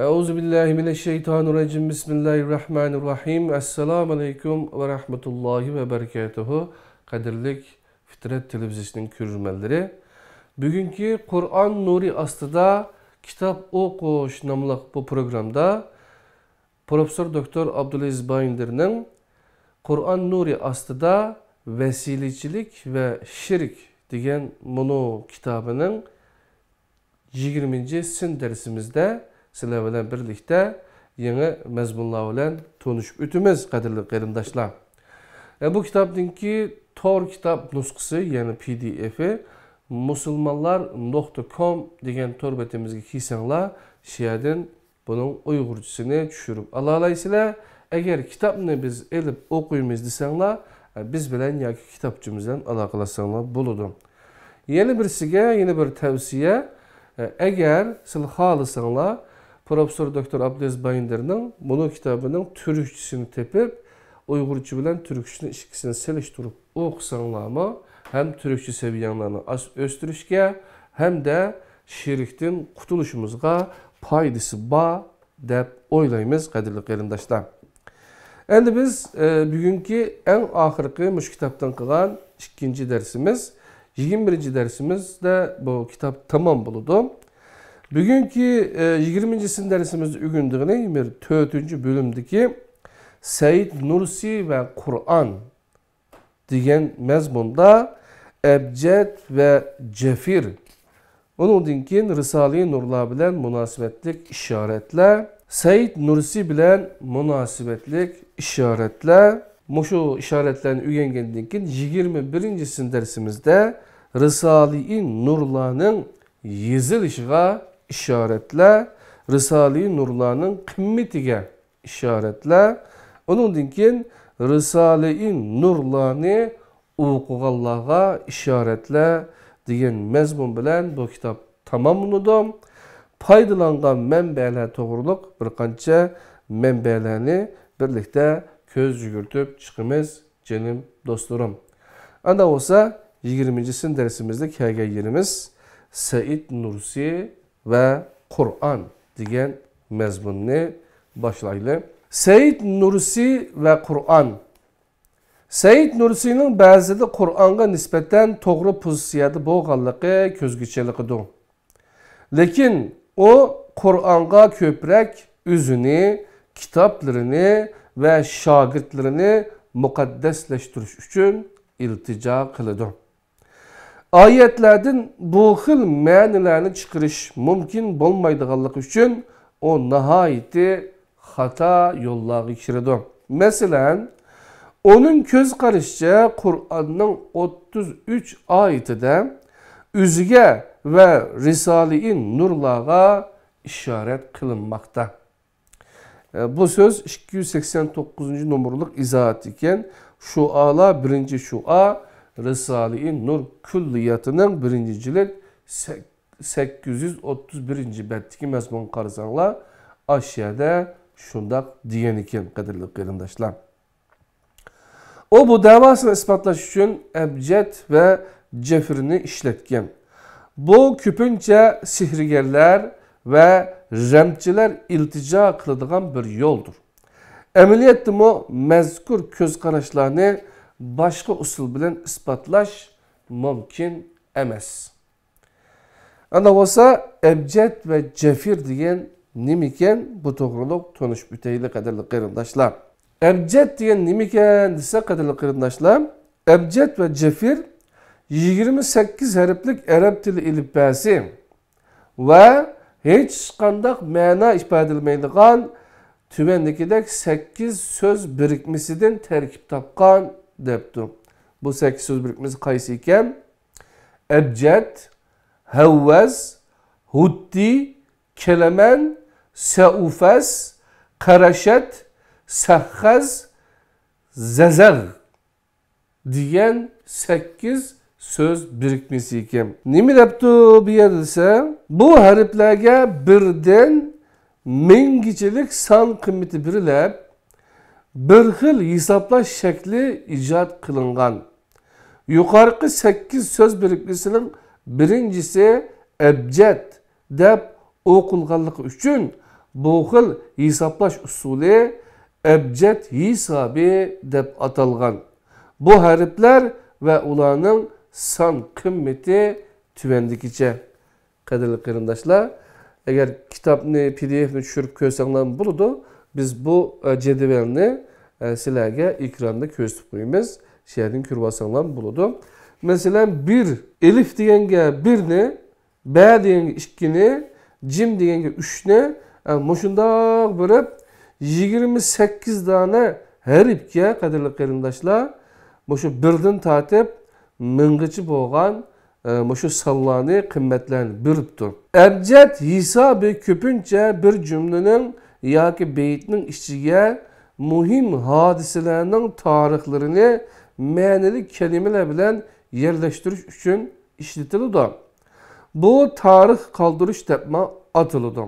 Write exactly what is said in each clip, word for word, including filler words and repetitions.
أعوذ بالله من الشيطان الرجيم. بسم الله الرحمن الرحيم. السلام عليكم ورحمة الله وبركاته. قەدىرلىك فىترەت تېلېۋىزىيىسىنىڭ كۆرۈرمەنلىرى، بۈگۈنكى قۇرئان نۇرى ئاستىدا كىتاب ئوقۇش ناملىق بۇ پروگرامدا پروفېسسور دوكتور ئابدۇلئەزىز بايىندىرنىڭ قۇرئان نۇرى ئاستىدا ۋەسىلىچىلىك ۋە شىرك دېگەن مۇنۇ كىتابىنىڭ يىگىرمىنچى سىن دەرسىمىزدە سىلەر بىلەن بىرلىكتە يېڭى مەزمۇنلار بىلەن تونۇشۇپ ئۆتىمىز، قەدىرلىك قېرىنداشلار. ئە، بۇ كىتابنىڭكى تور كىتاب نۇسخىسى، يەنى پى دى ئېفى مۇسۇلمانلار نۇقتا كوم دېگەن تور بېتىمىزگە كىرسەڭلار، شۇ يەردىن بۇنىڭ ئۇيغۇرچىسىنى چۈشۈرۈپ ئالالايسىلەر. ئەگەر كىتابنى بىز ئېلىپ ئوقۇيمىز دېسەڭلار، بىز بىلەن ياكى كىتابچىمىز بىلەن ئالاقىلەشسەڭلار بولىدۇ. يەنە بىرسىگە يەنە بىر تەۋسىيە، ئەگەر سىلەر خالىساڭلار، پروفېسسور دوكتور ئابدۇلئەزىز بايىندىرنىڭ بۇنىڭ كىتابىنىڭ تۈركچىسىنى تېپىپ، ئۇيغۇرچە بىلەن تۈركچىنى ئىككىسىنى سېلىشتۇرۇپ ئوقۇساڭلارمۇ، ھەم تۈركچە سەۋىيەڭلارنى ئاس-، ئۆستۈرۈشكە، ھەمدە شىركتىن قۇتۇلۇشىمىزغا پايدىسى بار دەپ ئويلايمىز، قەدىرلىك قېرىنداشلار. ئەمدى بىز، ئە، بۈگۈنكى ئەڭ ئاخىرقى مۇشۇ كىتابتىن قىلغان ئىككىنچى دەرسىمىز، يىگىرمە بىرىنچى دەرسىمىزدە بۇ كىتاب تامام بولىدۇ. بۈگۈنكى، ئە، يىگىرمىنچى سىن دەرسىمىزدە ئۆگىنىدىغىنى بىر تۆتىنچى بۆلۈمدىكى سەئىد نۇرسى ۋە قۇرئان دېگەن مەزمۇندا ئەبجەد ۋە جەفىر، ئۇنىڭدىن كېيىن رىسالىي نۇرلار بىلەن مۇناسىۋەتلىك ئىشارەتلەر، سەئىد نۇرسى بىلەن مۇناسىۋەتلىك ئىشارەتلەر، مۇشۇ ئىشارەتلەرنى ئۆگەنگەندىن كېيىن يىگىرمە بىرىنچى سىن دەرسىمىزدە رىسالىي نۇرلارنىڭ يېزىلىشىغا ئىشارەتلەر، رىسالىي نۇرلارنىڭ قىممىتىگە ئىشارەتلەر، ئۇنىڭدىن كېيىن رىسالىئى نۇرلارنى ئوقۇغانلارغا ئىشارەتلەر دېگەن مەزمۇن بىلەن بۇ كىتاب تاماملىنىدۇ. پايدىلانغان مەنبەلەر توغرۇلۇق بىر قانچە مەنبەلەرنى بىرلىكتە كۆز يۈگۈرتۈپ چىقىمىز، جېنىم دوستلىرىم. ئانداق بولسا، يىگىرمىنچى سىن دەرسىمىزدە كەلگەن يېرىمىز سەئىد نۇرسى ۋە قۇرئان دېگەن مەزمۇننى باشلايلى. سەئىد نۇرسى ۋە قۇرئان. سەئىد نۇرسىنىڭ بەزىدە قۇرئانغا نىسبەتەن توغرا پوزىتسىيەدە بولغانلىقى كۆزگە چېلىقىدۇ. لېكىن ئۇ قۇرئانغا كۆپرەك ئۆزىنى، كىتابلىرىنى ۋە شاگىرتلىرىنى مۇقەددەسلەشتۈرۈش ئۈچۈن ئىلتىجا قىلىدۇ. ئايەتلەردىن بۇ خىل مەنىلەرنى چىقىرىش مۇمكىن بولمايدىغانلىقى ئۈچۈن، ئۇ ناھايىتى خاتا يوللارغا كىرىدۇ. مەسىلەن، ئۇنىڭ كۆز قارىشىچە، قۇرئاننىڭ ئوتتۇز ئۈچ ئايىتىدە ئۆزىگە ۋە رىسالىئى نۇرلارغا ئىشارەت قىلىنماقتا. بۇ سۆز ئىككى يۈز سەكسەن توققۇزىنچى نومۇرلۇق ئىزاھات ئىكەن. شۇئالار، بىرىنچى شۇئا، رىسالىئى نۇر كۈللىياتىنىڭ بىرىنچى جىلىد، سەك-، سەككىز يۈز ئوتتۇز بىرىنچى بەتتىكى مەزمۇنغا قارىساڭلار، ئاشۇ يەردە شۇنداق دېگەن ئىكەن، قەدىرلىك قېرىنداشلار. ئۇ بۇ دەۋاسىنى ئىسپاتلاش ئۈچۈن ئەبجەد ۋە جەفرنى ئىشلەتكەن. بۇ كۆپىنچە سېھىرگەرلەر ۋە رەمچىلەر ئىلتىجا قىلىدىغان بىر يولدۇر. ئەمەلىيەتتىمۇ مەزكۇر كۆز قاراشلارنى باشقا ئۇسۇل بىلەن ئىسپاتلاش مۇمكىن ئەمەس. ئانداق بولسا، ئەبجەد ۋە جەفىر دېگەن نېمىكەن؟ بۇ توغرۇلۇق تونۇشۇپ ئۆتەيلى، قەدىرلىك قېرىنداشلار. ئەبجەد دېگەن نېمىكەن دېسە، قەدىرلىك قېرىنداشلار، ئەبجەد ۋە جەفىر يىگىرمە سەككىز ھەرپلىك ئەرەب تىلى ئېلىپبەسى ۋە ھېچقانداق مەنا ئىپادىلىمەيدىغان تۆۋەندىكىدەك سەككىز سۆز بىرىكمىسىدىن تەركىب تاپقان، دەپتۇ. بۇ سەككىز سۆز بىرىكمىسى قايسى ئىكەن؟ ئەبجەد، ھەۋۋەز، ھۇددى، كەلەمەن، سەئۇفەس، قەرەشەت، سەخخەز، زەزەغ دېگەن سەككىز سۆز بىرىكمىسى ئىكەن. نېمە دەپتۇ بۇ يەردە دېسە، بۇ ھەرپلەرگە بىردىن مىڭگىچىلىك سان قىممىتى بېرىلىپ، بىر خىل ھېسابلاش شەكلى ئىجاد قىلىنغان. يۇقىرىقى سەككىز سۆز بىرىكمىسىنىڭ بىرىنچىسى ئەبجەد دەپ ئوقۇلغانلىقى ئۈچۈن، بۇ خىل ھېسابلاش ئۇسۇلى ئەبجەد ھېسابى دەپ ئاتالغان. بۇ ھەرپلەر ۋە ئۇلارنىڭ سان قىممىتى تۆۋەندىكىچە. قەدىرلىك قېرىنداشلار، ئەگەر كىتابنى، پى دى ئېفنى چۈشۈرۈپ كۆرسەڭلار بولىدۇ. بىز بۇ، ئە، جەدۋەلنى، ئە، سىلەرگە ئېكراندا كۆرسىتىپ قويىمىز. شۇ يەردىن كۆرۈۋالساڭلار بولىدۇ. مەسىلەن، بىر، ئېلىف دېگەنگە بىرنى، بە دېگەنگە ئىككىنى، جىم دېگەنگە ئۈچنى، ئە، مۇشۇنداق بېرىپ، يىگىرمە سەككىز دانە ھەرپكە، قەدىرلىك قېرىنداشلار، مۇشۇ بىردىن تارتىپ مىڭغىچە بولغان، ئە، مۇشۇ سانلارنى، قىممەتلەرنى بېرىپتۇ. ئەبجەد ھېسابى كۆپىنچە بىر جۈملىنىڭ ياكى بەيتنىڭ ئىچىگە مۇھىم ھادىسىلەرنىڭ تارىخلىرىنى مەنىلىك كەلىمىلەر بىلەن يەرلەشتۈرۈش ئۈچۈن ئىشلىتىلىدۇ. بۇ تارىخ قالدۇرۇش دەپمۇ ئاتىلىدۇ.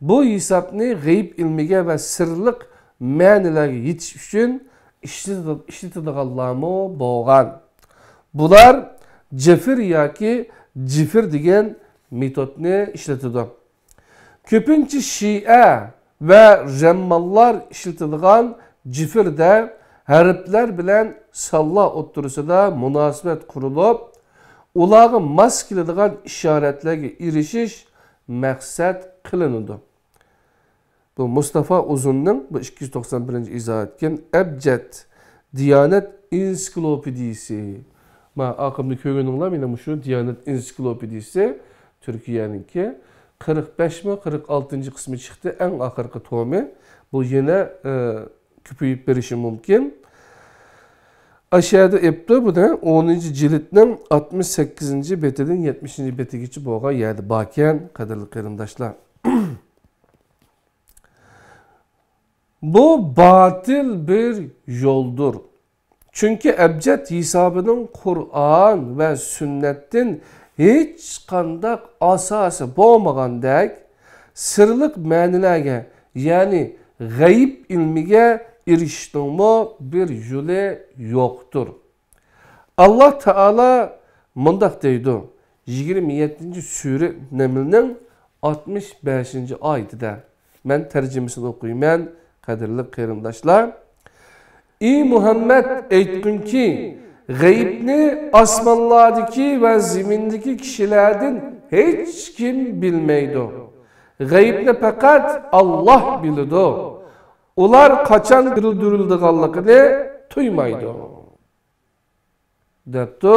بۇ ھېسابنى غەيىب ئىلمىگە ۋە سىرلىق مەنىلەرگە يېتىش ئۈچۈن ئىشلىتىدىغانلارمۇ بولغان. بۇلار جىفىر ياكى جىفىر دېگەن مېتودنى ئىشلىتىدۇ. كۆپىنچە شىئە ۋە رەممانلار ئىشلىتىدىغان جىفىردە ھەرپلەر بىلەن سانلار ئوتتۇرىسىدا مۇناسىۋەت قۇرۇلۇپ، ئۇلارغا ماس كېلىدىغان ئىشارەتلەرگە ئېرىشىش مەقسەت قىلىنىدۇ. بۇ مۇستافا ئۇزۇننىڭ بۇ ئىككى يۈز توقسان بىرىنچى ئىزاھاتكەن ئەبجەد، دىيانەت ئېنسىكلوپېدىيىسى. ما ئاقىمنى كۆرگىنىڭلار، مانا مۇشۇ دىيانەت ئېنسىكلوپېدىيىسى تۈركىيەنىڭكى. قىرىق بەشمۇ، قىرىق ئالتىنچى قىسمى چىقتى، ئەڭ ئاخىرقى تومى. بۇ يەنە، ئە، كۆپىيىپ بېرىشى مۇمكىن. ئاشۇ يەردە ئېپتۇ، بۇنى ئونىنچى جىلدنىڭ ئاتمىش سەككىزىنچى بېتىدىن يەتمىشىنچى بېتىگىچە بولغان يەردە باركەن، قەدىرلىك قېرىنداشلار. بۇ باتىل بىر يولدۇر. چۈنكى ئەبجەد ھېسابىنىڭ قۇرئان ۋە سۈننەتتىن ھېچقانداق ئاساسى بولمىغاندەك، سىرلىق مەنىلەرگە، يەنى غەيىب ئىلمىگە ئېرىشىشنىڭمۇ بىر يولى يوقتۇر. ئاللا تائالا مۇنداق دەيدۇ، يىگىرمە يەتتىنچى سۈرە نەملنىڭ ئاتمىش بەشىنچى ئايىتىدە. مەن تەرجىمىسىنى ئوقۇيمەن، قەدىرلىك قېرىنداشلار. ئى مۇھەممەد، ئېيتقىنكى، غەيىبنى ئاسمانلاردىكى ۋە زېمىندىكى كىشىلەردىن ھېچكىم بىلمەيدۇ. غەيىبنى پەقەت ئاللا بىلىدۇ. ئۇلار قاچان تىرىلدۈرۈلىدىغانلىقىنى تۇيمايدۇ. دەپتۇ.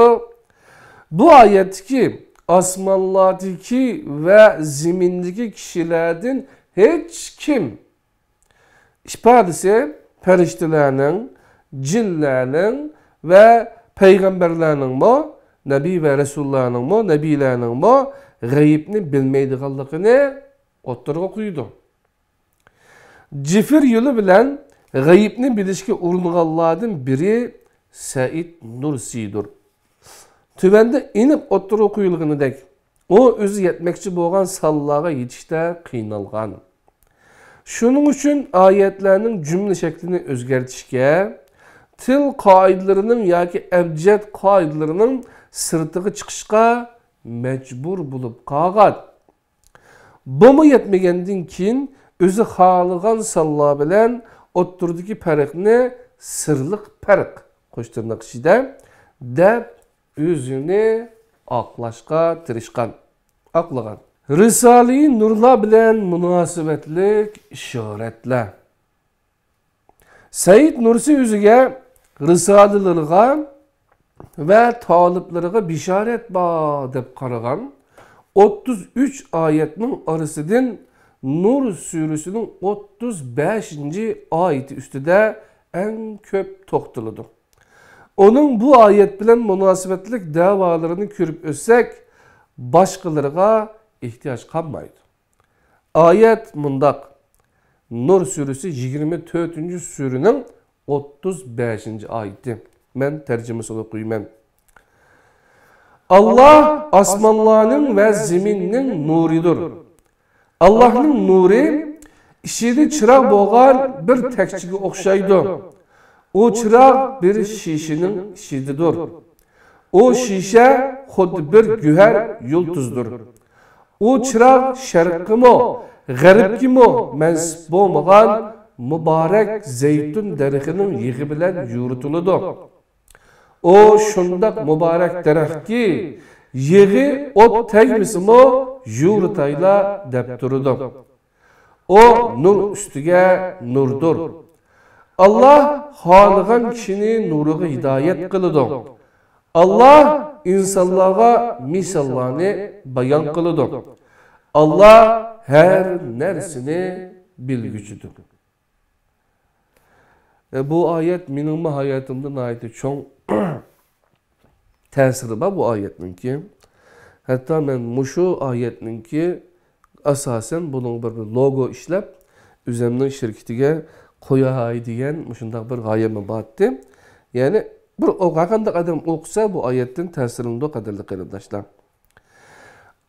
بۇ ئايەتتىكى ئاسمانلاردىكى ۋە زېمىندىكى كىشىلەردىن ھېچكىم ئىپادىسى پەرىشتىلەرنىڭ، جىنلەرنىڭ ۋە پەيغەمبەرلەرنىڭمۇ، نەبىي ۋە رەسۇللارنىڭمۇ، نەبىيلەرنىڭمۇ غەيىبنى بىلمەيدىغانلىقىنى ئوتتۇرىغا قويىدۇ. جىفىر يولى بىلەن غەيىبنى بىلىشكە ئۇرۇنغانلاردىن بىرى سەئىد نۇرسىدۇر. تۆۋەندە ئېنىق ئوتتۇرىغا قويۇلغىنىدەك، ئۇ ئۆزى يەتمەكچى بولغان سانلارغا يېتىشتە قىينالغان. شۇنىڭ ئۈچۈن ئايەتلەرنىڭ جۈملە شەكلىنى ئۆزگەرتىشكە، تىل قائىدىلىرىنىڭ ياكى ئەبجەد قائىدىلىرىنىڭ سىرتىغا چىقىشقا مەجبۇر بولۇپ قالغان. بۇمۇ يەتمىگەندىن كېيىن، ئۆزى خالىغان سانلار بىلەن ئوتتۇرىدىكى پەرقنى سىرلىق پەرق، قوش تىرناق ئىچىدە، دەپ، ئۆزىنى ئاقلاشقا تىرىشقان، ئاقلىغان. رىسالىي نۇرلار بىلەن مۇناسىۋەتلىك ئىشارەتلەر. سەئىد نۇرسى ئۆزىگە رىسالىلىرىغا ۋە تالىپلىرىغا بېشارەت بار دەپ قارىغان ئوتتۇز ئۈچ ئايەتنىڭ ئارىسىدىن نۇر سۈرىسىنىڭ ئوتتۇز بەشىنچى ئايىتى ئۈستىدە ئەڭ كۆپ توختىلىدۇ. ئۇنىڭ بۇ ئايەت بىلەن مۇناسىۋەتلىك دەۋالىرىنى كۆرۈپ ئۆتسەك، باشقىلىرىغا ئېھتىياج قالمايدۇ. ئايەت مۇنداق. نۇر سۈرىسى يىگىرمە تۆتىنچى سۈرىنىڭ ئوتتۇز بەشىنچى ئايىتى. مەن تەرجىمىسىنى ئوقۇيمەن. ئاللا ئاسمانلارنىڭ ۋە زېمىننىڭ نۇرىدۇر. ئاللانىڭ نۇرى ئىچىدە چىراغ بولغان بىر تەكچىگە ئوخشايدۇ. ئۇ چىراغ بىر شىشىنىڭ ئىچىدىدۇر. ئۇ شىشە خۇددى بىر گۆھەر يۇلتۇزدۇر. ئۇ چىراغ شەرققىمۇ، غەربكىمۇ مەنسۇپ بولمىغان مۇبارەك زەيتۇن دەرىخىنىڭ يېغى بىلەن يورۇتۇلىدۇ. ئۇ شۇنداق مۇبارەك دەرەخكى، يېغى ئوت تەگمىسىمۇ يورۇتايلا دەپ تۇرىدۇ. ئۇ نۇر ئۈستىگە نۇردۇر. ئاللا خالىغان كىشىنى نۇرىغا ھىدايەت قىلىدۇ. ئاللا ئىنسانلارغا مىساللارنى بايان قىلىدۇ. ئاللا ھەر نەرسىنى بىلگۈچىدۇر. ئە، بۇ ئايەت مېنىڭمۇ ھاياتىمدا ناھايىتى چوڭ تەسىرى بار بۇ ئايەتنىڭكى. ھەتتا مەن مۇشۇ ئايەتنىڭكى ئاساسەن بۇنىڭ بىر لوگو ئىشلەپ، ئۆزۈمنىڭ شىركىتىگە قوياي دېگەن مۇشۇنداق بىر غايەممۇ بار ئىدى. يەنى بىر ئوق-، ھەرقانداق ئادەم ئوقۇسا بۇ ئايەتتىن تەسىرلىنىدۇ، قەدىرلىك قېرىنداشلار.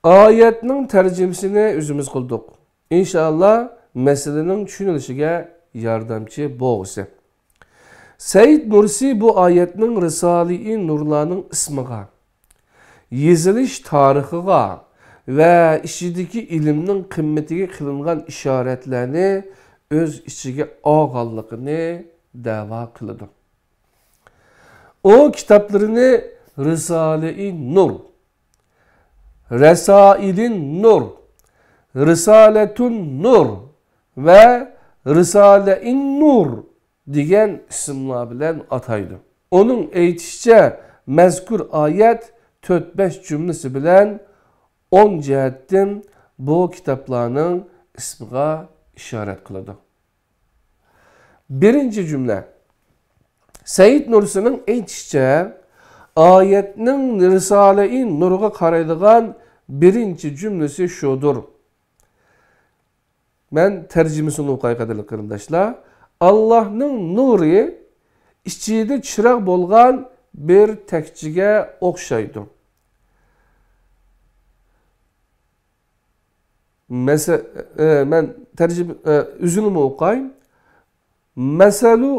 ئايەتنىڭ تەرجىمىسىنى ئۆزىمىز قىلدۇق. ئىنشائاللا، مەسىلىنىڭ چۈشىنىلىشىگە ياردەمچى بولغۇسى. سەئىد نۇرسى بۇ ئايەتنىڭ رىسالىئى نۇرلارنىڭ ئىسمىغا، يېزىلىش تارىخىغا ۋە ئىچىدىكى ئىلىمنىڭ قىممىتىگە قىلىنغان ئىشارەتلەرنى ئۆز ئىچىگە ئالغانلىقىنى دەۋا قىلىدۇ. ئۇ كىتابلىرىنى رىسالىئى نۇر، رەسائىلىن نۇر، رىسالەتۇن نۇر ۋە رىسالەئىن نۇر دېگەن ئىسىملار بىلەن ئاتايدۇ. ئۇنىڭ ئېيتىشىچە، مەزكۇر ئايەت تۆت-بەش جۈملىسى بىلەن ئون جەھەتتىن بۇ كىتابلارنىڭ ئىسمىغا ئىشارەت قىلىدۇ. بىرىنچى جۈملە. سەئىد نۇرسىنىڭ ئېيتىشىچە، ئايەتنىڭ رىسالەئى نۇرغا قارايدىغان بىرىنچى جۈملىسى شۇدۇر. مەن تەرجىمىسىنى ئوقۇي، قەدىرلىك قېرىنداشلار. ئاللاھنىڭ نۇرى ئىچىدە چىراغ بولغان بىر تەكچىگە ئوخشايدۇ. مەسە-، ئە، مەن تەرجىمە، ئە، ئۆزىنىمۇ ئوقاي. مەسەلۇ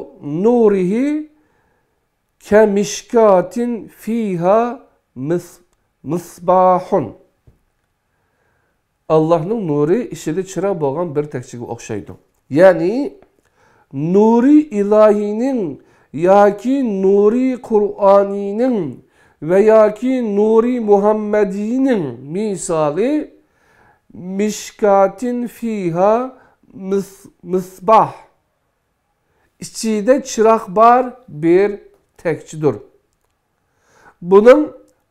نۇرىھى كەمىشكاتىن فىھا مىس-، مىسباھۇن. ئاللاھنىڭ نۇرى ئىچىدە چىراغ بولغان بىر تەكچىگە ئوخشايدۇ. يەنى نۇرى ئىلاھىنىڭ ياكى نۇرى قۇرئانىنىڭ ۋە ياكى نۇرى مۇھەممەدىنىڭ مىسالى مىشكاتىن فىھا مىس-، مىسباھ، ئىچىدە چىراغ بار بىر تەكچىدۇر. بۇنىڭ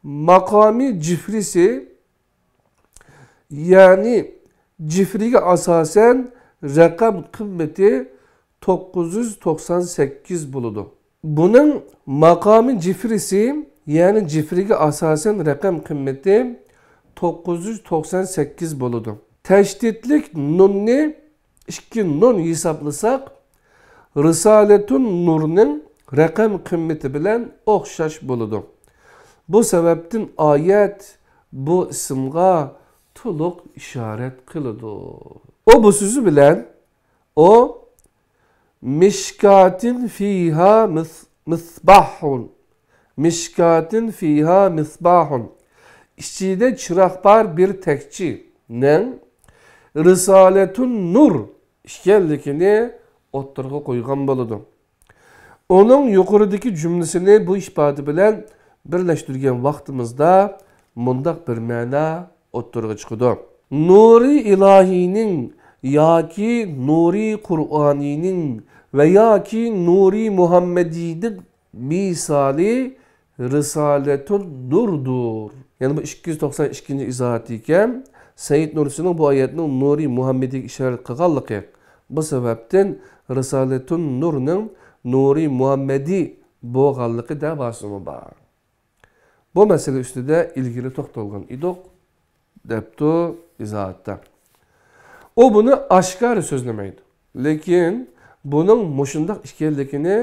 ماقامى جىفرىسى، يەنى جىفرىگە ئاساسەن رەقەم قىممىتى توققۇز يۈز توقسان سەككىز بولىدۇ. بۇنىڭ ماقامى جىفرىسى، يەنى جىفرىگە ئاساسەن رەقەم قىممىتى توققۇز يۈز توقسان سەككىز بولىدۇ. تەشدىدلىك نۇننى ئىككى نۇن ھېسابلىساق، رىسالەتۇن نۇرنىڭ رەقەم قىممىتى بىلەن ئوخشاش بولىدۇ. بۇ سەۋەبتىن ئايەت بۇ ئىسىمغا تولۇق ئىشارەت قىلىدۇ. ئۇ بۇ سۆزى بىلەن، ئۇ مىشكاتىن فىھا مىس-، مىسباھۇن. مىشكاتىن فىھا مىسباھۇن. ئىچىدە چىراغ بار بىر تەكچىنىڭ رىسالەتۇن نۇر ئىكەنلىكىنى ئوتتۇرىغا قويغان بولىدۇ. ئۇنىڭ يۇقىرىدىكى جۈملىسىنى بۇ ئىپادە بىلەن بىرلەشتۈرگەن ۋاقتىمىزدا مۇنداق بىر مەنا ئوتتۇرىغا چىقىدۇ. نۇرى ئىلاھىنىڭ ياكى نۇرى قۇرئانىنىڭ ۋە ياكى نۇرى مۇھەممەدىنىڭ مىسالى رىسالەتۇن نۇردۇر. يەنى بۇ ئىككى يۈز توقسان ئىككىنچى ئىزاھاتى ئىكەن، سەئىد نۇرسىنىڭ بۇ ئايەتنىڭ نۇرى مۇھەممەدىگە ئىشارەت قىلغانلىقى، بۇ سەۋەبتىن رىسالەتۇن نۇرنىڭ نۇرى مۇھەممەدى بولغانلىقى دەۋاسىمۇ بار. بۇ مەسىلە ئۈستىدە ئىلگىرى توختالغان ئىدۇق، دەپتۇ ئىزاھاتتا. ئۇ بۇنى ئاشكارا سۆزلىمەيدۇ. لېكىن بۇنىڭ مۇشۇنداق ئىكەنلىكىنى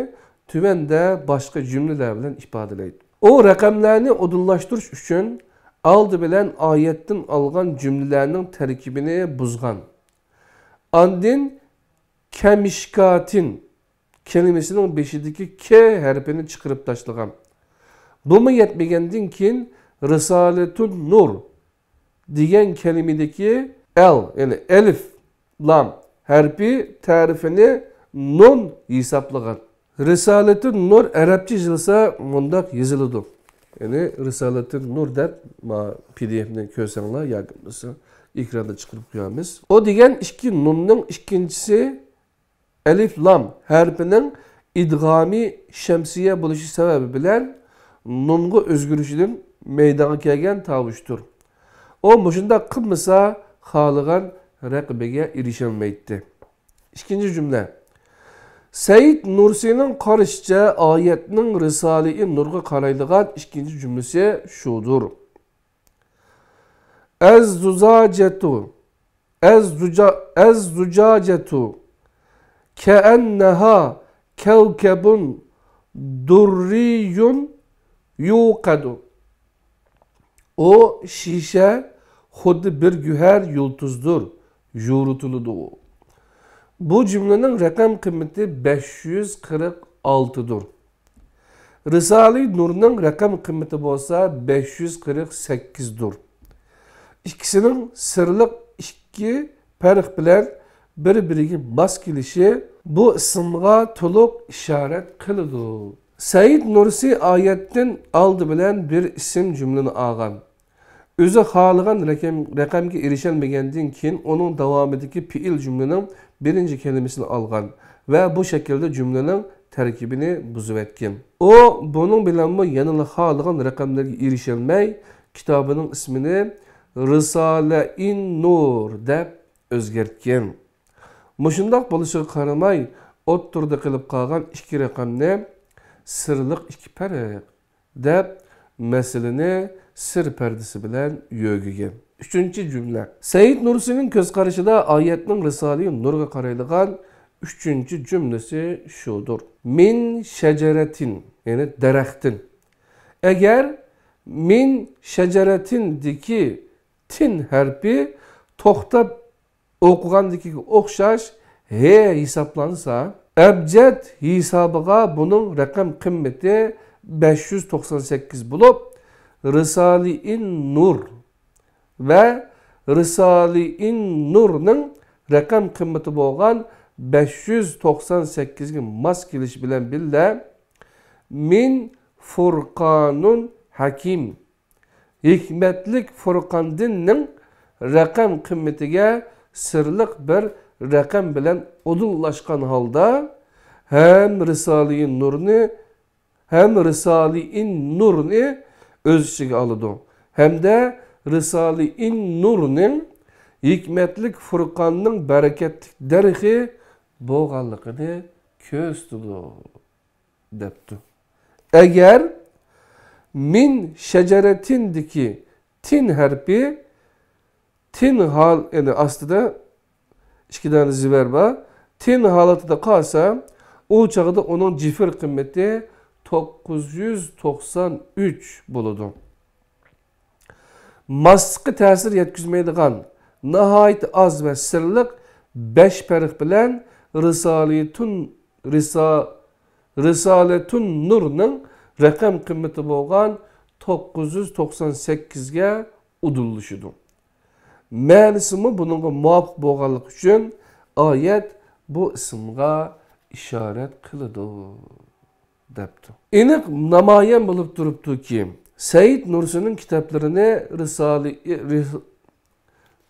تۆۋەندە باشقا جۈملىلەر بىلەن ئىپادىلەيدۇ. ئۇ رەقەملەرنى ئۇدۇللاشتۇرۇش ئۈچۈن ئالدى بىلەن ئايەتتىن ئالغان جۈملىلەرنىڭ تەركىبىنى بۇزغان. ئاندىن كەمىشكاتىن كەلىمىسىنىڭ بېشىدىكى كە ھەرپىنى چىقىرىپ تاشلىغان. بۇمۇ يەتمىگەندىن كېيىن رىسالەتۇن نۇر دېگەن كەلىمىدىككى ئەل، يەنى ئەلىف، لام ھەرپى تەرىپىنى نۇن ھېسابلىغان. رىسالەتۇن نۇر ئەرەبچە يېزىلسا مۇنداق يېزىلىدۇ. يەنى رىسالەتۇن نۇر دەپ ما پى دى ئېفنى كۆرسەڭلار ياكى بولمىسا ئېكراندا چىقىرىپ قويارمىز. ئۇ دېگەن ئىككى نۇننىڭ ئىككىنچىسى ئەلىف لام ھەرپىنىڭ ئىدغامى شەمسىيە بولۇشى سەۋەبى بىلەن نۇنغا ئۆزگىرىشىدىن مەيدانغا كەلگەن تاۋۇشتۇر. ئۇ مۇشۇنداق قىلمىسا، خالىغان رەقىمىگە ئېرىشەلمەيتتى. ئىككىنچى جۈملە. سەئىد نۇرسىنىڭ قارىشىچە، ئايەتنىڭ رىسالىئى نۇرغا قارايدىغان ئىككىنچى جۈملىسى شۇدۇر. ئەز زۇزاجەتۇ، ئەز زۇجا-، ئەز زۇجاجەتۇ، كەئەننەھا كەۋكەبۇن دۇررىيۇن يۇقەدۇ. ئۇ شىشە خۇددى بىر گۆھەر يۇلتۇزدۇر، يورۇتۇلىدۇ. بۇ جۈملىنىڭ رەقەم قىممىتى بەش يۈز قىرىق ئالتىدۇر. رىسالىئى نۇرنىڭ رەقەم قىممىتى بولسا بەش يۈز قىرىق سەككىزدۇر. ئىككىسىنىڭ سىرلىق ئىككى پەرق بىلەن بىر-بىرىگە ماس كېلىشى بۇ ئىسىمغا تولۇق ئىشارەت قىلىدۇ. سەئىد نۇرسى ئايەتتىن ئالدى بىلەن بىر ئىسىم جۈملىنى ئالغان. ئۆزى خالىغان رەقەم، رەقەمگە ئېرىشەلمىگەندىن كېيىن، ئۇنىڭ داۋامىدىكى پېئىل جۈملىنىڭ بىرىنچى كەلىمىسىنى ئالغان ۋە بۇ شەكىلدە جۈملىنىڭ تەركىبىنى بۇزۇۋەتكەن. ئۇ بۇنىڭ بىلەنمۇ يەنىلا خالىغان رەقەملەرگە ئېرىشەلمەي، كىتابىنىڭ ئىسمىنى رىسالەئىن نۇر دەپ ئۆزگەرتكەن. مۇشۇنداق بولۇشىغا قارىماي، ئوتتۇرىدا قېلىپ قالغان ئىككى رەقەمنى سىرلىق ئىككى پەرق دەپ، مەسىلىنى سىر پەردىسى بىلەن يۆگىگەن. ئۈچىنچى جۈملە. سەئىد نۇرسىنىڭ كۆز قارىشىدا ئايەتنىڭ رىسالىئى نۇرغا قارايدىغان ئۈچىنچى جۈملىسى شۇدۇر. مىن شەجەرەتىن، يەنى دەرەختىن. ئەگەر مىن شەجەرەتىندىكى تىن ھەرپى توختاپ ئوقۇغاندىكىگە ئوخشاش ھې ھېسابلانسا، ئەبجەد ھېسابىغا بۇنىڭ رەقەم قىممىتى بەش يۈز توقسان سەككىز بولۇپ، رىسالىئىن نۇر ۋە رىسالىئىن نۇرنىڭ رەقەم قىممىتى بولغان بەش يۈز توقسان سەككىزگە ماس كېلىشى بىلەن بىللە، مىن فۇرقانۇن ھەكىم، ھېكمەتلىك فۇرقاندىننىڭ رەقەم قىممىتىگە سىرلىق بىر رەقەم بىلەن ئۇدۇللاشقان ھالدا، ھەم رىسالىئى نۇرنى، ھەم رىسالىئى نۇرنى ئۆز ئىچىگە ئالىدۇ، ھەمدە رىسالىئى نۇرنىڭ ھېكمەتلىك فۇرقاننىڭ بەرىكەتلىك دەرىخى بولغانلىقىنى كۆرسىتىدۇ. دەپتۇ. ئەگەر مىن شەجەرەتىندىكى تىن ھەرپى تىن ھال، يەنى ئاستىدا ئىككى دانە زىبەر بار، تىن ھالىتىدە قالسا، ئۇ چاغدا ئۇنىڭ جىفىر قىممىتى توققۇز يۈز توقسان ئۈچ بولىدۇ. ماسلىققا تەسىر يەتكۈزمەيدىغان ناھايىتى ئاز ۋە سىرلىق بەش پەرق بىلەن رىسالىتۇن، رىسا-، رىسالەتۇن نۇرنىڭ رەقەم قىممىتى بولغان توققۇز يۈز توقسان سەككىزگە ئۇدۇللىشىدۇ. مەنىسىمۇ بۇنىڭغا مۇۋاپىق بولغانلىقى ئۈچۈن ئايەت بۇ ئىسىمغا ئىشارەت قىلىدۇ. دەپتۇ. ئېنىق نامايان بولۇپ تۇرۇپتۇكى، سەئىد نۇرسىنىڭ كىتابلىرىنى رىسالى، رىس-،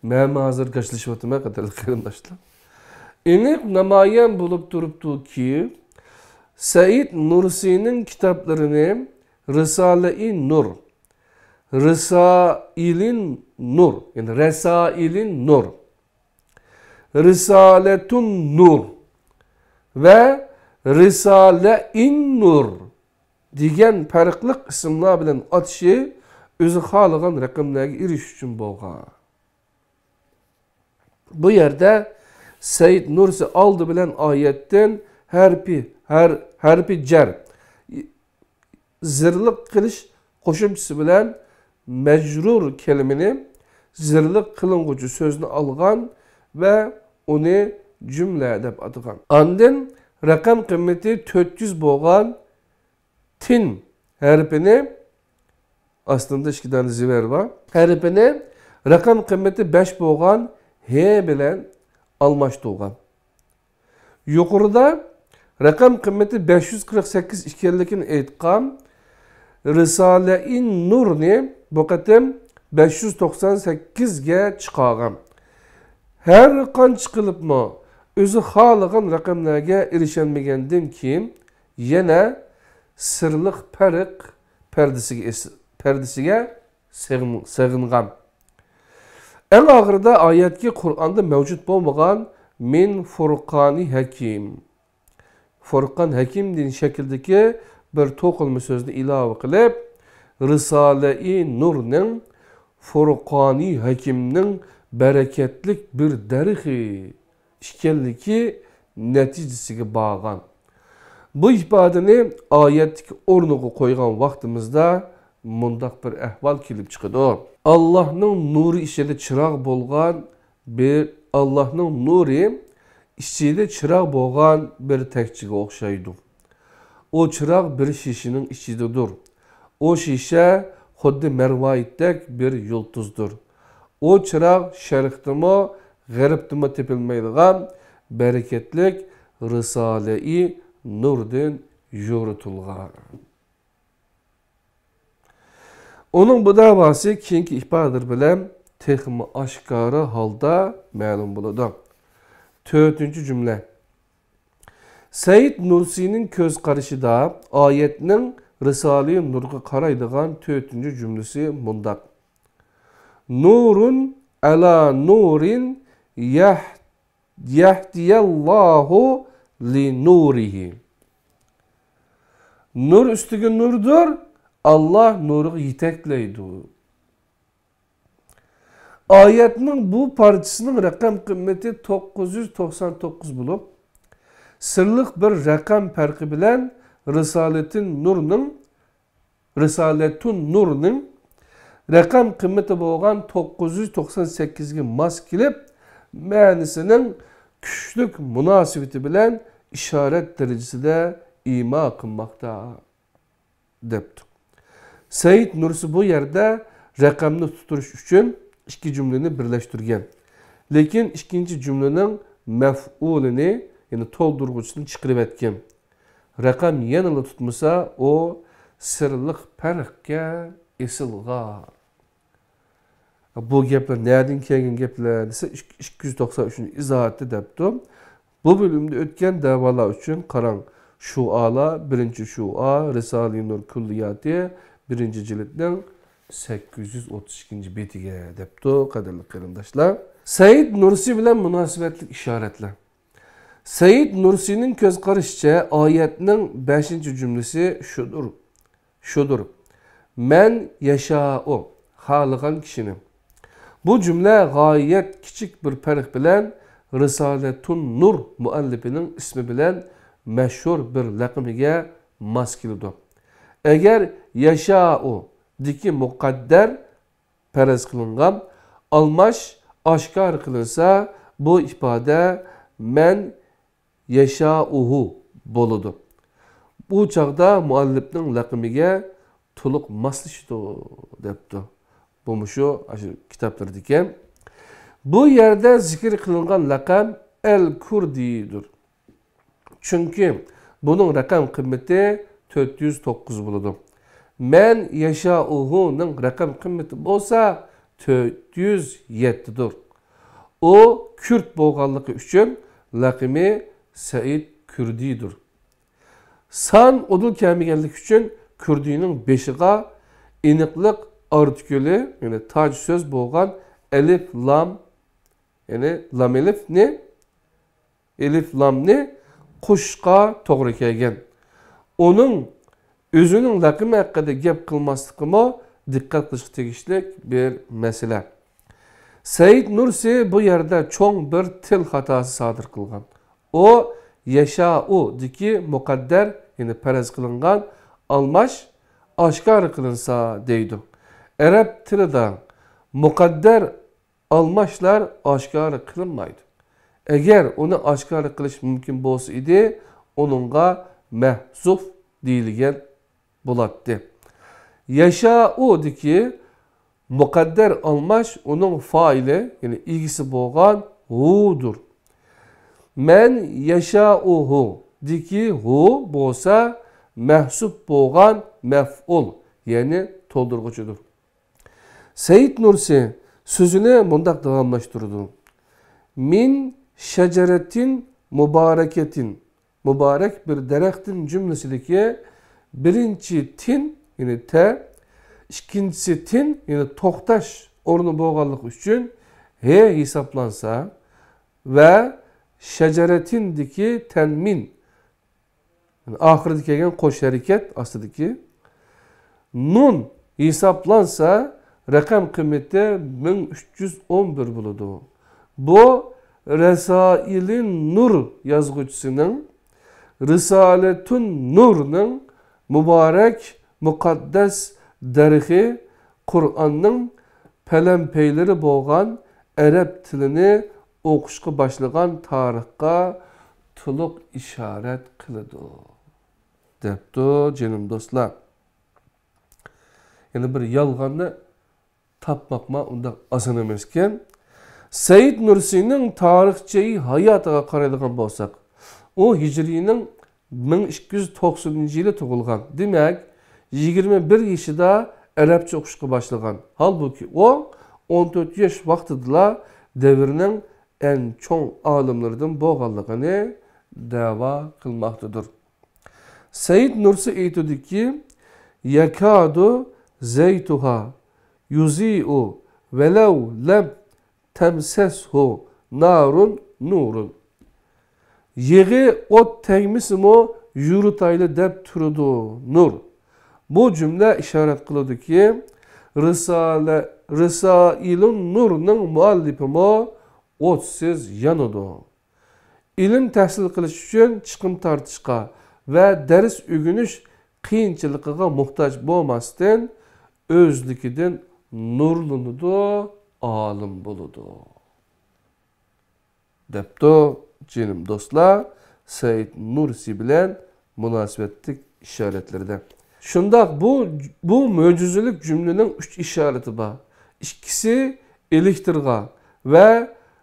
مەنمۇ ھازىر گاچلىشىۋاتىمەن، قەدىرلىك قېرىنداشلار. ئېنىق نامايان بولۇپ تۇرۇپتۇكى، سەئىد نۇرسىنىڭ كىتابلىرىنى رىسالەئى نۇر، رىسائىلىن نۇر، يەنى رەسائىلىن نۇر، رىسالەتۇن نۇر ۋە رىسالەئىن نۇر دېگەن پەرقلىق ئىسىملار بىلەن ئاتىشى ئۆزى خالىغان رەقەملەرگە ئېرىشىش ئۈچۈن بولغان. بۇ يەردە سەئىد نۇرسى ئالدى بىلەن ئايەتتىن ھەرپى، ھەر-، ھەرپى جەر، زىرلىق قىلىش قوشۇمچىسى بىلەن مەجرۇر كەلىمىنى زىرلىق قىلىنغۇچى سۆزنى ئالغان ۋە ئۇنى جۈملە دەپ ئاتىغان. ئاندىن رەقەم قىممىتى تۆت يۈز بولغان تىن ھەرپىنى، ئاستىدا ئىككى دانە زىبەر بار، ھەرپىنى رەقەم قىممىتى بەش بولغان ھې بىلەن ئالماشتۇرغان. يۇقىرىدا رەقەم قىممىتى بەش يۈز قىرىق سەككىز ئىكەنلىكىنى ئېيتقان رىسالەئى نۇرنى بۇ قېتىم بەش يۈز توقسان سەككىزگە چىقارغان. ھەر قانچە قىلىپمۇ ئۆزى خالىغان رەقەملەرگە ئېرىشەلمىگەندىن كېيىن، يەنە سىرلىق پەرق پەردىسىگە ئېس-، پەردىسىگە سېغىن-، سېغىنغان. ئەڭ ئاخىرىدا ئايەتكە قۇرئاندا مەۋجۇت بولمىغان مىن فۇرقانى ھەكىم، فۇرقان ھەكىم دېگەن شەكىلدىكى بىر توقۇلما سۆزنى ئىلاۋە قىلىپ، رىسالەئى نۇرنىڭ، فۇرقانى ھەكىمنىڭ بەرىكەتلىك بىر دەرىخى ئىكەنلىكى نەتىجىسىگە بارغان. بۇ ئىپادىنى ئايەتتىكى ئورنىغا قويغان ۋاقتىمىزدا مۇنداق بىر ئەھۋال كېلىپ چىقىدۇ. ئاللاھنىڭ نۇرى ئىچىدە چىراغ بولغان بىر، ئاللاھنىڭ نۇرى ئىچىدە چىراغ بولغان بىر تەكچىگە ئوخشايدۇ. ئۇ چىراغ بىر شىشىنىڭ ئىچىدىدۇر. ئۇ شىشە خۇددى مەرۋايىتتەك بىر يۇلتۇزدۇر. ئۇ چىراغ شەرقتىمۇ، غەربتىمۇ تېپىلمايدىغان بەرىكەتلىك رىسالەئى نۇردىن يورۇتۇلغان. ئۇنىڭ بۇ دەۋاسى كېيىنكى ئىپادىلەر بىلەن تېخىمۇ ئاشكارا ھالدا مەلۇم بولىدۇ. تۆتىنچى جۈملە. سەئىد نۇرسىنىڭ كۆز قارىشىدا ئايەتنىڭ رىسالىئى نۇرغا قارايدىغان تۆتىنچى جۈملىسى مۇنداق: نۇرۇن ئەلا نۇرىن يەھ-، يەھدىيەللاھۇ لىنۇرىھى. نۇر ئۈستىگە نۇردۇر، ئاللا نۇرىغا يېتەكلەيدۇ. ئايەتنىڭ بۇ پارچىسىنىڭ رەقەم قىممىتى توققۇز يۈز توقسان توققۇز بولۇپ، سىرلىق بىر رەقەم پەرقى بىلەن رىسالىتىن نۇرنىڭ، رىسالەتۇن نۇرنىڭ رەقەم قىممىتى بولغان توققۇز يۈز توقسان سەككىزگە ماس كېلىپ، مەنىسىنىڭ كۈچلۈك مۇناسىۋىتى بىلەن ئىشارەت دەرىجىسىدە ئىما قىلماقتا. دەپتۇ. سەئىد نۇرسى بۇ يەردە رەقەمنى تۇتۇش ئۈچۈن ئىككى جۈملىنى بىرلەشتۈرگەن. لېكىن ئىككىنچى جۈملىنىڭ مەفئۇلىنى، يەنى تولدۇرغۇچىسىنى چىقىرىۋەتكەن. رەقەم يەنىلا تۇتمىسا، ئۇ سىرلىق پەرقكە ئېسىلغان. بۇ گەپلەر نەدىن كەلگەن گەپلەر دېسە، ئىككى يۈز توقسان ئۈچىنچى ئىزاھاتى دەپتۇ. بۇ بۆلۈمدە ئۆتكەن دەۋالار ئۈچۈن قاراڭ. شۇئالار، بىرىنچى شۇئا، رىسالىئى نۇر كۈللىياتى، بىرىنچى جىلدنىڭ سەككىز يۈز ئوتتۇز ئىككىنچى بېتىگە دەپتۇ، قەدىرلىك قېرىنداشلار. سەئىد نۇرسى بىلەن مۇناسىۋەتلىك ئىشارەتلەر. سەئىد نۇرسىنىڭ كۆز قارىشىچە، ئايەتنىڭ بەشىنچى جۈملىسى شۇدۇر. شۇدۇر. مەن يەشائۇ، خالىغان كىشىنى. بۇ جۈملە غايەت كىچىك بىر پەرق بىلەن رىسالەتۇن نۇر مۇئەللىپىنىڭ ئىسمى بىلەن مەشھۇر بىر لەقىمىگە ماس كېلىدۇ. ئەگەر يەشائۇدىكى مۇقەددەر پەرەز قىلىنغان ئالماش ئاشكارا قىلىنسا، بۇ ئىپادە مەن يەشائۇھۇ بولىدۇ. بۇ چاغدا مۇئەللىپنىڭ لەقىمىگە تولۇق ماسلىشىدۇ، دەپتۇ. بۇ مۇشۇ ئاشۇ كىتابلىرىدىكەن. بۇ يەردە زىكىر قىلىنغان لەقەم ئەل كۇردىدۇر. چۈنكى بۇنىڭ رەقەم قىممىتى تۆت يۈز توققۇز بولىدۇ. مەن يەشائۇھۇنىڭ رەقەم قىممىتى بولسا تۆت يۈز يەتتىدۇر. ئۇ كۈرد بولغانلىقى ئۈچۈن لەقىمى سەئىد كۈردىدۇر. سان ئۇدۇل كەلمىگەنلىكى ئۈچۈن كۈردىنىڭ بېشىغا ئېنىقلىق ئارتىكۈلى، يەنى تاج سۆز بولغان ئەلىف لام، يەنى لام ئېلىفنى، ئېلىف لامنى قوشۇشقا توغرا كەلگەن. ئۇنىڭ ئۆزىنىڭ لەقىمى ھەققىدە گەپ قىلماسلىقىمۇ دىققەت قىلىشقا تېگىشلىك بىر مەسىلە. سەئىد نۇرسى بۇ يەردە چوڭ بىر تىل خاتاسى سادىر قىلغان. ئۇ يەشائۇدىكى مۇقەددەر، يەنى پەرەز قىلىنغان ئالماش ئاشكارا قىلىنسا دەيدۇ. ئەرەب تىلىدا مۇقەددەر ئالماشلار ئاشكارا قىلىنمايدۇ. ئەگەر ئۇنى ئاشكارا قىلىش مۇمكىن بولسا ئىدى، ئۇنىڭغا مەھزۇف دېيىلگەن بولاتتى. يەشائۇدىكى مۇقەددەر ئالماش ئۇنىڭ فائىلى، يەنى ئىگىسى بولغان ھۇدۇر. مەن يەشائۇھۇ دىكى ھۇ بولسا مەھسۇپ بولغان مەفئۇل، يەنى تولدۇرغۇچىدۇر. سەئىد نۇرسى سۆزىنى مۇنداق داۋاملاشتۇرىدۇ. مىن شەجەرەتىن مۇبارەكەتىن، مۇبارەك بىر دەرەختىن جۈملىسىدىكى بىرىنچى تىن، يەنى تە، ئىككىنچىسى تىن، يەنى توختاش ئورنى بولغانلىقى ئۈچۈن ھې ھېسابلانسا ۋە شەجەرەتىندىكى تەنمىن، يەنى ئاخىرىدا كەلگەن قوش ھەرىكەت ئاستىدىكى نۇن ھېسابلانسا، رەقەم قىممىتى مىڭ ئۈچ يۈز ئون بىر بولىدۇ. بۇ رەسائىلى نۇر يازغۇچىسىنىڭ، رىسالەتۇن نۇرنىڭ مۇبارەك، مۇقەددەس دەرىخى، قۇرئاننىڭ پەلەمپەيلىرى بولغان ئەرەب تىلىنى ئوقۇشقا باشلىغان تارىخقا تولۇق ئىشارەت قىلىدۇ، دەپتۇ، جېنىم دوستلار. يەنە بىر يالغاننى تاپماقمۇ ئۇنداق ئاسان ئەمەسكەن. سەئىد نۇرسىنىڭ تارىخچە ھاياتىغا قارايدىغان بولساق، ئۇ ھىجرىينىڭ مىڭ ئىككى يۈز توقسىنىنچى يىلى تۇغۇلغان. دېمەك، يىگىرمە بىر يېشىدا ئەرەبچە ئوقۇشقا باشلىغان. ھالبۇكى، ئۇ ئون تۆت ياش ۋاقتىدىلا دەۋرنىڭ ئەڭ چوڭ ئالىملىرىدىن بولغانلىقىنى دەۋا قىلماقتىدۇر. سەئىد نۇرسى ئېيتىدۇكى، يەكادۇ زەيتۇھا يۇزىئۇ ۋەلەۋ لەم تەمسەسھۇ نارۇن نۇرۇن. يېغى ئوت تەگمىسىمۇ يورۇتايلى دەپ تۇرىدۇ نۇر. بۇ جۈملە ئىشارەت قىلىدۇكى، رىسالە، رىسائىلۇن نۇرنىڭ مۇئەللىپىمۇ ئوتسىز يانىدۇ. ئىلىم تەھسىل قىلىش ئۈچۈن چىقىم تارتىشقا ۋە دەرس ئۆگىنىش قىيىنچىلىقىغا موھتاج بولماستىن، ئۆزلۈكىدىن نۇرلىنىدۇ، ئالىم بولىدۇ، دەپتۇ، جېنىم دوستلار، سەئىد نۇرسى بىلەن مۇناسىۋەتلىك ئىشارەتلىرىدە. شۇنداق، بۇ، بۇ مۆجىزىلىك جۈملىنىڭ ئۈچ ئىشارىتى بار. ئىككىسى ئېلېكترغا ۋە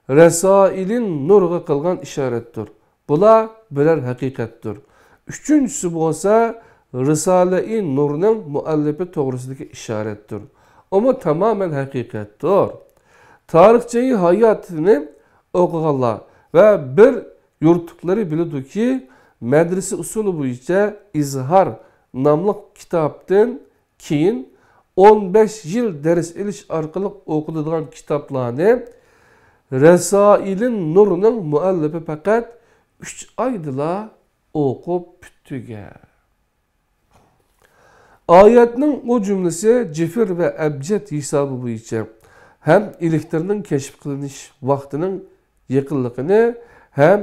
رەسائىلىن نۇرغا قىلغان ئىشارەتتۇر. بۇلار بىرەر ھەقىقەتتۇر. ئۈچىنچىسى بولسا رىسالەئى نۇرنىڭ مۇئەللىپى توغرىسىدىكى ئىشارەتتۇر. ئۇمۇ تامامەن ھەقىقەتتۇر. تارىخچەي ھاياتىنى ئوقۇغانلار ۋە بىر يورۇتتۇقلىرى بىلىدۇكى، مەدرىسە ئۇسۇلى بويىچە ئىزھار ناملىق كىتابتىن كېيىن ئون بەش يىل دەرس ئېلىش ئارقىلىق ئوقۇلىدىغان كىتابلارنى رەسائىلىن نۇرنىڭ مۇئەللىپى پەقەت ئۈچ ئايدىلا ئوقۇپ پۈتتۈرگەن. ئايەتنىڭ ئۇ جۈملىسى جىفىر ۋە ئەبجەد ھېسابى بويىچە ھەم ئېلېكترنىڭ كەشىپ قىلىنىش ۋاقتىنىڭ يېقىنلىقىنى ھەم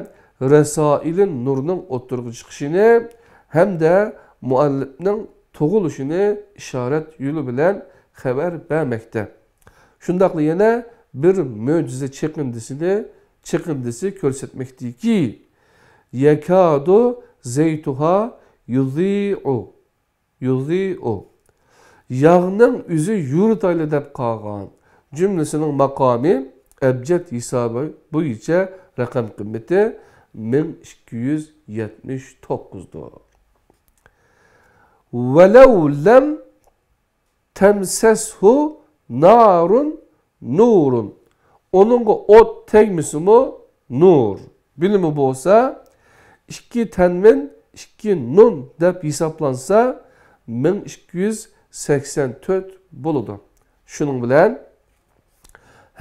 رەسائىلى نۇرنىڭ ئوتتۇرىغا چىقىشىنى ھەمدە مۇئەللىپنىڭ تۇغۇلۇشىنى ئىشارەت يولى بىلەن خەۋەر بەرمەكتە. شۇنداقلا يەنە بىر مۆجىزە چېقىندىسىنى، چېقىندىسى كۆرسەتمەكتىكى، يەكادۇ زەيتۇھا يۇزىئۇ، يۇزىئۇ. ياغنىڭ ئۆزى يورۇتايلى دەپ قالغان جۈملىسىنىڭ ماقامى ئەبجەد ھېسابى بويىچە رەقەم قىممىتى مىڭ ئىككى يۈز يەتمىش توققۇزدۇر. ۋەلەۋ لەم تەمسەسھۇ نارۇن نۇرۇن. ئۇنىڭغا ئوت تەگمىسىمۇ نۇر. بىلىمۇ بولسا، ئىككى تەنۋىن، ئىككى نۇن دەپ ھېسابلانسا، مىڭ ئىككى يۈز سەكسەن تۆت بولىدۇ. شۇنىڭ بىلەن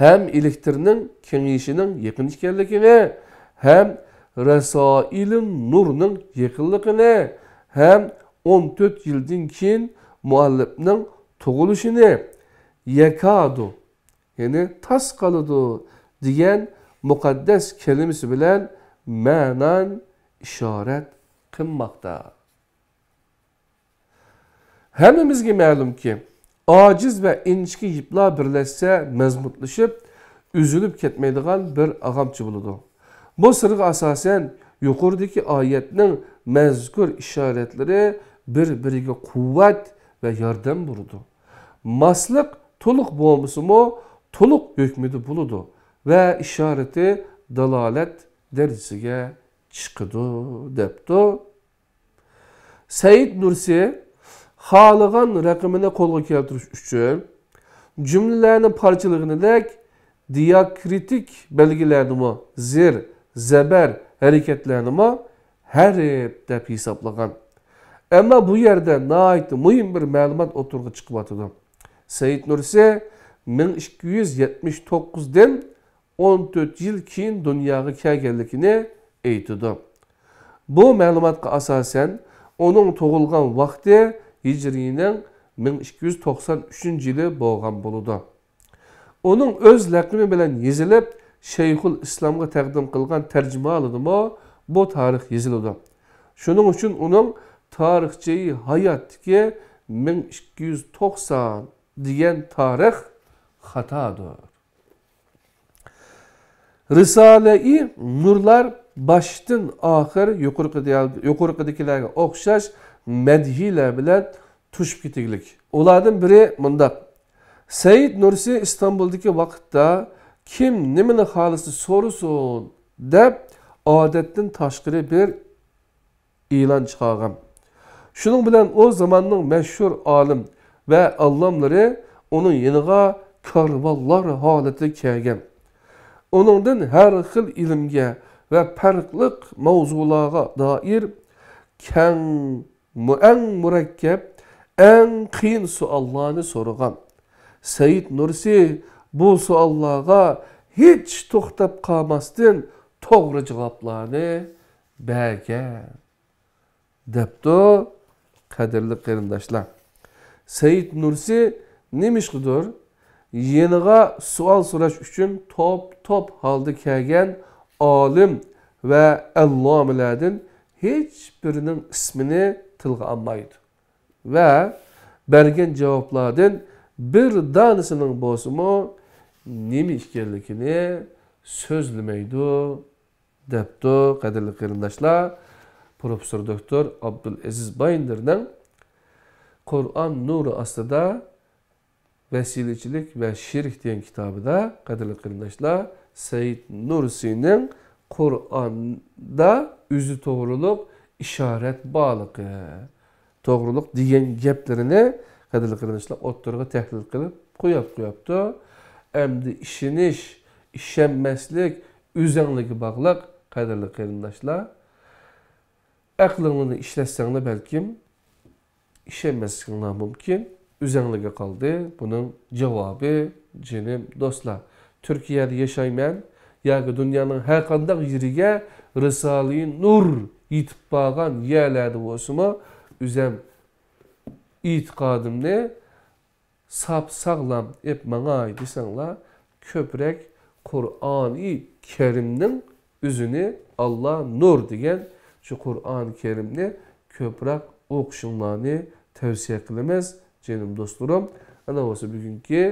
ھەم ئېلېكترنىڭ كېڭىيىشىنىڭ يېقىن ئىكەنلىكىنى، ھەم رەسائىلى نۇرنىڭ يېقىنلىقىنى، ھەم ئون تۆت يىلدىن كېيىن مۇئەللىپنىڭ تۇغۇلۇشىنى، يەكادۇ، يەنى تاس قالىدۇ دېگەن مۇقەددەس كەلىمىسى بىلەن مەنان ئىشارەت قىلماقتا. ھەممىمىزگە مەلۇمكى، ئاجىز ۋە ئىنچىكە يىپلار بىرلەشسە مەزمۇتلىشىپ، ئۈزۈلۈپ كەتمەيدىغان بىر ئاغامچى بولىدۇ. بۇ سىرغا ئاساسەن، يۇقىرىدىكى ئايەتنىڭ مەزكۇر ئىشارەتلىرى بىر-بىرىگە قۇۋۋەت ۋە ياردەم بولىدۇ. ماسلىق تولۇق بولمىسىمۇ، تولۇق ھۆكمىدە بولىدۇ ۋە ئىشارىتى دالالەت دەرىجىسىگە چىقىدۇ، دەپتۇ. سەئىد نۇرسى خالىغان رەقىمىنى قولغا كەلتۈرۈش ئۈچۈن جۈملىلەرنى پارچىلىغىنىدەك دىئاكرىتىك بەلگىلەرنىمۇ، زېر، زەبەر ھەرىكەتلەرنىمۇ ھەرپ دەپ ھېسابلىغان. ئەمما بۇ يەردە ناھايىتى مۇھىم بىر مەلۇمات ئوتتۇرىغا چىقىۋاتىدۇ. سەئىد نۇرسى مىڭ ئىككى يۈز يەتمىش توققۇزدىن ئون تۆت يىل كېيىن دۇنياغا كەلگەنلىكىنى ئېيتىدۇ. بۇ مەلۇماتقا ئاساسەن، ئۇنىڭ تۇغۇلغان ۋاقتى ھىجرىينىڭ مىڭ ئىككى يۈز توقسان ئۈچىنچى يىلى بولغان بولىدۇ. ئۇنىڭ ئۆز لەقىمى بىلەن يېزىلىپ، شەيخۇل ئىسلامغا تەقدىم قىلغان تەرجىمىھالىدىمۇ بۇ تارىخ يېزىلىدۇ. شۇنىڭ ئۈچۈن ئۇنىڭ تارىخچىي ھاياتتىكى مىڭ ئىككى يۈز توقسان دېگەن تارىخ خاتادۇر. رىسالەئى نۇرلار باشتىن ئاخىر يۇقىرىقىدە-، يۇقىرىقىدىكىلەرگە ئوخشاش مەدھىيلەر بىلەن توشۇپ كېتىگلىك. ئۇلاردىن بىرى مۇنداق: سەئىد نۇرسى ئىستانبۇلدىكى ۋاقىتتا كىم نېمىنى خالىسا سورىسۇن دەپ، ئادەتتىن تاشقىرى بىر ئېلان چىقارغان. شۇنىڭ بىلەن ئۇ زاماننىڭ مەشھۇر ئالىم ۋە ئاللاملىرى ئۇنىڭ يېنىغا كارۋانلار ھالىتىدە كەلگەن. ئۇنىڭدىن ھەر خىل ئىلىمگە ۋە پەرقلىق ماۋزۇلارغا دائىر كەڭ، مۇ-، ئەڭ مۇرەككەپ، ئەڭ قىيىن سوئاللارنى سورىغان. سەئىد نۇرسى بۇ سوئاللارغا ھېچ توختاپ قالماستىن توغرا جاۋابلارنى بەرگەن، دەپتۇ. قەدىرلىك قېرىنداشلار، سەئىد نۇرسى نېمىشقىدۇر يېنىغا سوئال سوراش ئۈچۈن توپ-توپ ھالدا كەلگەن ئالىم ۋە ئەللامىلەردىن ھېچبىرىنىڭ ئىسمىنى تىلغا ئالمايدۇ ۋە بەرگەن جاۋابلاردىن بىر دانىسىنىڭ بولسىمۇ نېمە ئىكەنلىكىنى سۆزلىمەيدۇ، دەپتۇ. قەدىرلىك قېرىنداشلار، پروفېسسور دوكتور ئابدۇلئەزىز بايىندىرنىڭ «قۇرئان نۇرى ئاستىدا ۋەسىلىچىلىك ۋە شېرىك» دېگەن كىتابىدا، قەدىرلىك قېرىنداشلار، سەئىد نۇرسىنىڭ قۇرئاندا ئۆزى توغرۇلۇق ئىشارەت بارلىقى توغرۇلۇق دېگەن گەپلىرىنى، قەدىرلىك قېرىنداشلار، ئوتتۇرىغا تەھلىل قىلىپ قويۇپ قويۇپتۇ. ئەمدى ئىشىنىش، ئىشەنمەسلىك ئۆزەڭلىككە باغلىق، قەدىرلىك قېرىنداشلار. ئەقلىڭلارنى ئىشلەتسەڭلار بەلكىم ئىشەنمەسلىكىڭلار مۇمكىن. ئۆزەڭلارغا قالدى بۇنىڭ جاۋابى، جېنىم دوستلار. تۈركىيەدە ياشايمەن ياكى دۇنيانىڭ ھەر قانداق يېرىگە رىسالىي نۇر يېتىپ بارغان يەرلەردە بولسىمۇ، ئۆزەم ئېتىقادىمنى ساپ ساغلام ئېپ ماڭاي دېسەڭلار، كۆپرەك قۇرئانى كەرىمنىڭ ئۆزىنى، ئاللا نۇر دېگەن شۇ قۇرئانى كەرىمنى كۆپرەك ئوقۇشۇڭلارنى تەۋسىيە قىلىمىز، جېنىم دوستلىرىم. ئەنە بولسا بۈگۈنكى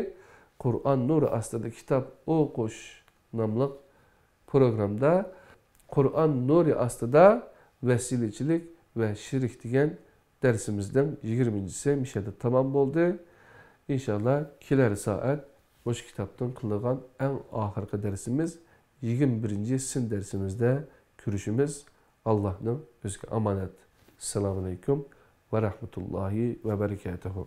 «قۇرئان نۇرى ئاستىدا كىتاب ئوقۇش» ناملىق پروگرامدا «قۇرئان نۇرى ئاستىدا ۋەسىلىچىلىك ۋە شېرىك» دېگەن دەرسىمىزنىڭ يىگىرمىنچىسى مۇشۇ يەردە تامام بولدى. ئىنشاللا كېلەر سائەت مۇشۇ كىتابتىن قىلىدىغان ئەڭ ئاخىرقى دەرسىمىز يىگىرمە بىرىنچى سىن دەرسىمىزدە كۆرۈشىمىز. ئاللانىڭ ئۆزىگە ئامانەت. ئەسسالامۇ ئەلەيكۇم ۋە رەھمەتۇللاھى ۋە بەرىكاتۇھۇ.